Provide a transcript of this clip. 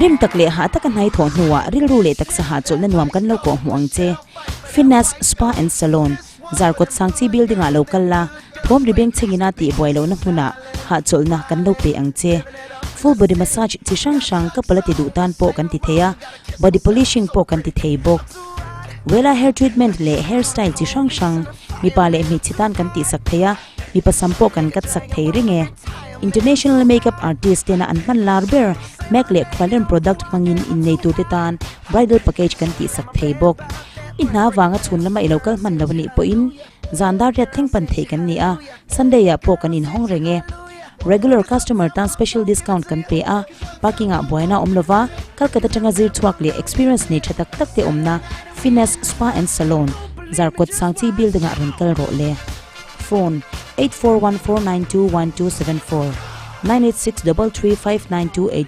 Rim tak leh hah taka hnai thawh hnuah rilru leh taksa hahchawlhna nuam kan lo kawh hmuh ang che. Finesse Spa and Salon, Zarkawt Sangchi Building ah lo kal la, thawm ri beng chhengin a tih buai lohna hmunah hahchawlhna kan lo pe ang che. Full body massage chi hrang hrang couple a ti duh tan pawh kan ti thei a, body polishing pawh kan ti thei bawk. Wella hair treatment leh hair style chi hrang hrang mipa leh hmeichhe tan kan tihsak thei a, mipa sam pawh kan cut sak thei reng e. International makeup artist tena an hman lar ber Mac leh Kryolan product hmangin innei turte tan bridal package kan tihsak thei bawk. I hna vanga chhun lama i lo kal hman lo anih pawhin zan dar riat thleng pan theih kan ni a, Sunday ah pawh kan inhawng reng e. Regular customer tan special discount kan pe a, parking ah buaina a awm lova, Calcutta atanga zir chhuak leh experience nei tha tak tak te awmna Finesse Spa and Salon, Zarkawt Sangchi building ah rawn kal rawh le. Phone, 8414921274, 9863359282.